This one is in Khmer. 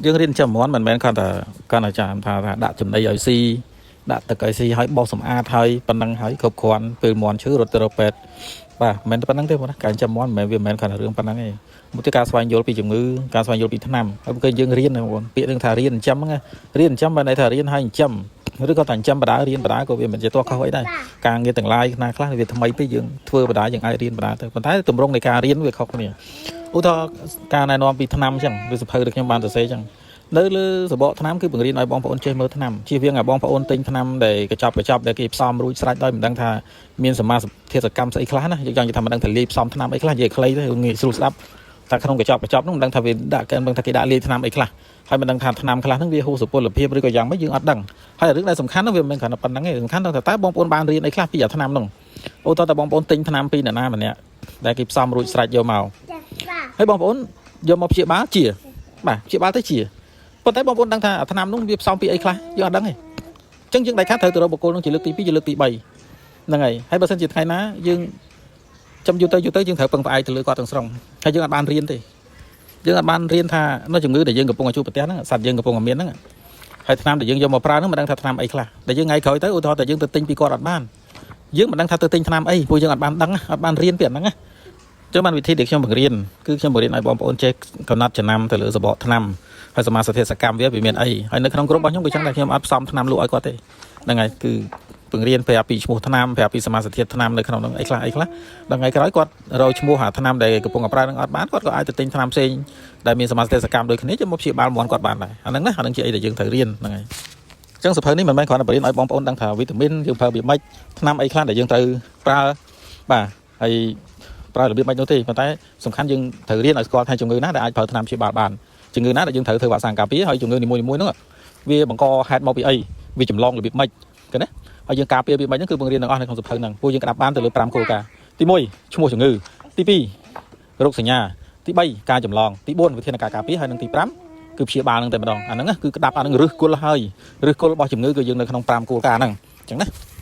យើងរៀនចាំមាន់មិនមែនគ្រាន់តែគ្រាន់តែចាំថាថាដាក់ចំណីឲ្យស៊ីដាក់ទឹកឲ្យស៊ីហើយបោសសម្អាតហើយប៉ុណ្ណឹងហើយគ្រប់គ្រាន់ពេលមាន់ឈឺរត់ទៅរកពេទ្យបាទមិនមែនតែប៉ុណ្ណឹងទេបងណាការចាំមាន់មិនមែនវាមិនមែនគ្រាន់តែរឿងប៉ុណ្ណឹងទេមួយទៀតការស្វែងយល់ពីជំងឺការស្វែងយល់ពីថ្នាំហើយគឺយើងរៀនណាបងប្អូនពាក្យនឹងថារៀនចិញ្ចឹមហ្នឹងរៀនចិញ្ចឹមបានន័យថារៀនហើយចិញ្ចឹមឬក៏តែចិញ្ចឹមបដារៀនបដាក៏វាមិនជាទាស់ខុសអីដែរការងារទាំងឡាយណាខ្លះវាថ្មីពេកយើងធ្វើបដាយើងអាចរៀនបដាទៅប៉ុន្តែទម្រង់នៃការរៀនវាខុសគ្នាឧទាហរណ៍ការណែនាំពីថ្នាំអញ្ចឹងវាសភៅដែលខ្ញុំបានសរសេរអញ្ចឹងនៅលើសបកថ្នាំគឺបង្រៀនឲ្យបងប្អូនចេះមើលថ្នាំជៀសវាងឲ្យបងប្អូនទិញថ្នាំដែលកញ្ចប់កញ្ចប់ដែលគេផ្សំរួចស្រេចដោយមិនដឹងថាមានសមាធាតុកម្មស្អីខ្លះណាយើងចង់និយាយថាមិនដឹងថាលាយផ្សំថ្នាំអីខ្លះនិយាយខ្លីទៅងាយស្រួលស្ដាប់តែក្នុងកញ្ចប់កញ្ចប់នោះមិនដឹងថាវាដាក់មិនដឹងថាគេដាក់លាយថ្នាំអីខ្លះហើយមិនដឹងថាថ្នាំខ្លះហ្នឹងវាហួសសុពលភាពឬក៏យ៉ាងម៉េចយើងអត់ដឹងហើយរឿងដែលសំខាន់នោះវាមិនមែនគ្រាន់តែប៉ុណ្្នឹងទេសំខាន់ថាតើបងប្អូនបានរៀនអីខ្លះពីអាថ្នាំនោះឧទាហរណ៍តែបងប្អូនទិញថ្នាំពីនរណាម្នាក់ដែលគេផ្សំរួចស្រេចយកមកហើយបងប្អូនយកមកព្យាបាលជាបាទព្យាបាលទៅជាប៉ុន្តែបងប្អូនដឹងថាអាថ្នាំនោះវាផ្សំពីអីខ្លះយើងអត់ដឹងទេអញ្ចឹងយើងដាច់ខាតត្រូវទៅរកបុគ្គលនោះជាលើកទី2ជាលើកទី3ហ្នឹងហើយហើយបើសិនជាថ្ងៃណាយើងចាំយូរទៅយូរទៅយើងត្រូវពឹងផ្អែកទៅលើគាត់ទាំងស្រុងហើយយើងអត់បានរៀនទេយើងអត់បានរៀនថានៅជំងឺដែលយើងកំពុងតែជួបប្រទះហ្នឹងសត្វយើងកំពុងតែមានហ្នឹងហើយថ្នាំដែលយើងយកមកប្រើហ្នឹងមិនដឹងថាថ្នាំអីខ្លះដែលយើងថ្ងៃក្រោយទៅឧទាហរណ៍តែយើងទៅទិញពីគាត់អត់បានយើងមិនដឹងថាទៅទិញថ្នាំអីព្រោះយើងអត់បានដឹងអត់បានរៀនពីអាហ្នឹងណាចឹងបានវិធីដែលខ្ញុំបង្រៀនគឺខ្ញុំបង្រៀនឲ្យបងប្អូនចេះកំណត់ចំណាំទៅលើសបកថ្នាំហើយសមាសធាតុសកម្មវាវាមានអីហើយនៅក្នុងក្រុមរបស់ខ្ញុំក៏ចឹងដែរខ្ញុំអត់ផ្សំថ្នាំលក់ឲ្យគាត់ទេហ្នឹងហើយគឺបង្រៀនប្រាប់ពីឈ្មោះថ្នាំប្រាប់ពីសមាសធាតុថ្នាំនៅក្នុងហ្នឹងអីខ្លះអីខ្លះដល់ថ្ងៃក្រោយគាត់រកឈ្មោះអាថ្នាំដែលកំពុងតែប្រើហ្នឹងអត់បានគាត់ក៏អាចទៅទិញថ្នាំផ្សេងដែលមានសមាសធាតុសកម្មដូចគ្នាយកមកព្យាបាលមាន់គាត់បានដែរអាហ្នឹងណាអាហ្នឹងជាអីដែលយើងត្រូវរៀនហ្នឹងហើយអញ្ចឹងសភៅនេះមិនមែនគ្រាន់តែបរៀនឲ្យបងប្អូនដឹងថាវីតាមីនយើងប្រើវាម៉េចថ្នាំអីខ្លះដែលយើងត្រូវប្រើបាទហើយប្រើរបៀបម៉េចនោះទេប៉ុន្តែសំខាន់យើងត្រូវរៀនឲ្យស្គាល់ថាជំងឺណាដែលអាចប្រើថ្នាំព្យាបាលបានជំងឺណាដែលយើងត្រូវធ្វើវ៉ាក់សាំងការពារហើយជំងឺនីមួយៗហ្នឹងវាបង្កហេតុមកពីអីវាចម្លងរបៀបម៉េចគេណាហើយយើងការពារវាម៉េចហ្នឹងគឺបង្រៀនទាំងអស់នៅក្នុងសភៅហ្នឹងពួកយើងក្តាប់បានទៅលើ5គោលការណ៍ទី1ឈ្មោះជំងឺទី2រោគសញ្ញាទី3ការចម្លងទី4វិធានការការពារហើយនិងទី5គឺព្យាបាលហ្នឹងតែម្ដងអាហ្នឹងគឺក្តាប់អាហ្នឹងរឹសគល់ហើយរឹសគល់របស់ជំងឺគឺយើងនៅក្នុង5គោលការណ៍ហ្នឹងអញ្ចឹងណា។